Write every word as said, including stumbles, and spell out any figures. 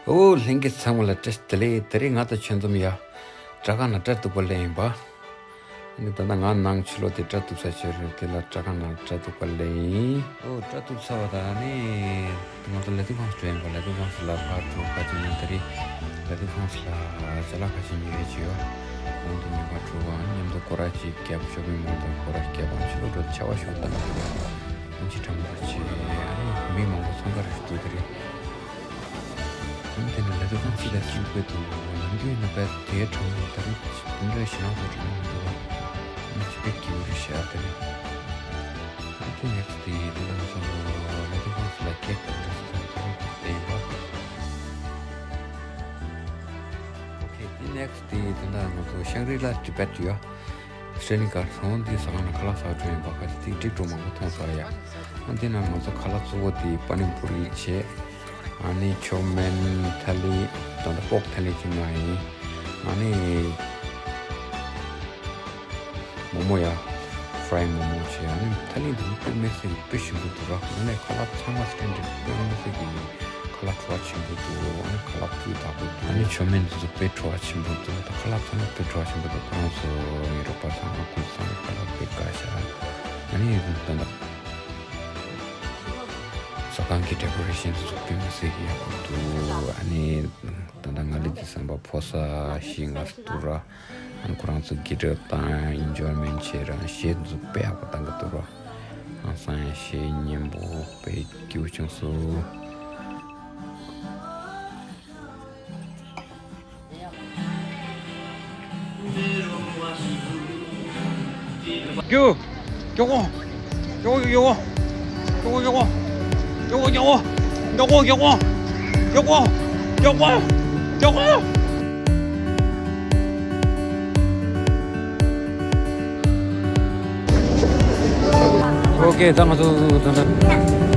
ཨོ་ལྷན་རྒྱས་ཚང་མ་ལ་བཀྲ་ཤིས་བདེ་ལེགས། དེ་རིང་ང་དང་ཆོས་འཛོམས་ཡ་སྐྲ་ཁང་ནང་སྐྲ་གཏུབ་པ་སླེབས་ཡིན་པ། ཨ་ནི་ད་ལྟ་ང་ནང་ཕྱི་ལོགས་དེ་སྐྲ་གཏུབ་ས་ཆོད་རེད། དེ་ལ་སྐྲ་ཁང་ནང་སྐྲ་གཏུབ་པ་སླེབས་ཡིན། ཨོ་སྐྲ་གཏུབ་ཚར་བ་དང་ཨ་ནི་ང་ཚོ་ལས་སྡེ་ཁང་སུ་འགྲོ་ཡིན་པ། ལས་སྡེ་ཁང་སུ་ལ་ཕར་འགྲོ་ཁ་ཅིག་ནས་དེ་རིང་ལས་སྡེ་ཁང་སུ་ལ་ཅ་ལག་ཁ་ཤས་ཉོ་ཡས་ཅིག་ཡོད། ང་ཚོ་ཉོ་ག་འགྲོ་བ། མཉམ་དུ་སྒོ་ར་ཅིག་བརྒྱབ། ཤོ་པིང་མོལ་དུ་སྒོ་ར་བརྒྱབ། ཕྱི་ལོགས་འགྲོ་ཆར་པ་ཞིག་བཏང་གི་འདུག་ཨ་ནི་ཅི་དྲང་མོ་ཅིག་ཨ་ནི་མི་མང་པོ་འཚང་ཁ་རེ་ཞིག་འདུག་དེ་རིང་། ཨ་ནི་དེ་ནས་ལས་སྡེ་ཁང་ཅིག་ལ་སྐྱིད་པོ་འདུག་ནམ་རྒྱུན་ཡིན་ན་དཔེ་དེ་གྲང་མོ། དེ་རིང་སྤུན་ཀྲང་ཞེད་སྣང་ཚོ་གྲང་མོ་འདུག་ཨ་ནི་ཅི་དཔེ་སྐྱིད་པོ་རེད་ཤག་དེ་རིང་། ཨ་ནི་དེ་ནེག་སི་ཊི་དེ་དེ་ལ་ང་ཚོ་ལས་སྡེ་ཁང་ཅིག་ལ་ཀེག་དང་འདྲ་ས་དེ་རིང་དེ་ཡིན་པ། ཨོ་ཁེ། དེ་ནེག་སི་ཊི་དེ་ད་ལྟ་ང་ཚོ་ཤང་རི་ལ་ཏི་བེཊ་ཡོད། སི་ཊེ་ལིང་གར་སོང་དེ་ཟ་ཁང་ནང་ཁ་ལག་ཟ་འགྲོ་ཡིན་པ། ཁ་ཅིག་དེ་ཀྲིག་ཀྲོག་མང་པོ་མཐོང་ས་ཡ། ཨ་དེ་ན་ང་ཚོ་ཁ་ལག་གཙོ་བོ་དེ་པ་ནི་པུ་རི་བྱས། ཨ་ནི་ཆོ་མེན་ཐ་ལི། ད་ལྟ་པོག་ཐ་ལི་ཅིག་མངགས་ཡིན། ཨ་ནི་མོག་མོག་ཡ། ཕ་རའི་མོག་མོག་བྱས། ཨ་ནི་ཐ་ལི་འདི་དཔེ་མི་སྲིད་དཔེ་ཞིམ་པོ་འདུག་ར། ཨ་ནི་ཁ་ལག་ཚང་མ་སི་ཊན་ཌར་དཔེ་མི་སྲིད་ཀྱི། ཁ་ལག་བྲོ་བ་ཆེན་པོ་འདུག་ཨ་ནི་ཁ་ལག་སྤུས་དག་པོ་འདུག་ཨ་ནི་ཆོ་མེན་འདི་ཚོ་དཔེ་བྲོ་བ་ཆེན་པོ་འདུག་ད་ཁ་ལག་ཚང་མ་དཔེ་བྲོ་བ་ཆེན་པོ་འདུག་ཁོ་རང་ཚོ་ངའི་རོགས་པ་ཚང་མ། ཁོང་ཚང་མ་ཁ་ལག་དཔེ་དགའ་ཤག་ཨ་ནི་ད་ལྟ་ཟ་ཁང་གི་ཌེ་ཀོ་རེ་ཤན་འདི་ཚོ་དཔེ་མི་སྲིད་ཀྱི་ཡག་པོ་འདུག་ཨ་ནི་ད་ལྟ་ང་ལི་དི་སམ་པ་ཕོ་ས་ཤི་ང་སུ་འདུག་ར། ཨ་ནི་ཁོ་རང་ཚོ་གི་ཊར་བཏང་། ཨིན་ཇོའི་མེན་ཊི་བྱེད་ར། གཞས་འདི་ཚོ་དཔེ་ཡག་པོ་བཏང་གི་འདུག་ར། ཨང་སང་ཡང་གཞས་སྙན་པོ་དཔེ་སྐྱིད་པོ་བྱུང་སོང་། རྒྱུག་མགྱོགས་པོ། མགྱོགས་པོ་མགྱོགས་པོ། མགྱོགས་པོ་མགྱོགས་པོ། མགྱོགས་པོ་མགྱོགས་པོ། མགྱོགས་པོ་མགྱོགས་པོ། མགྱོགས་པོ་མགྱོགས་པོ། མགྱོགས་པོ། ཨོ་ཁེ། ད་ང་ཚོ་ད་ལྟ་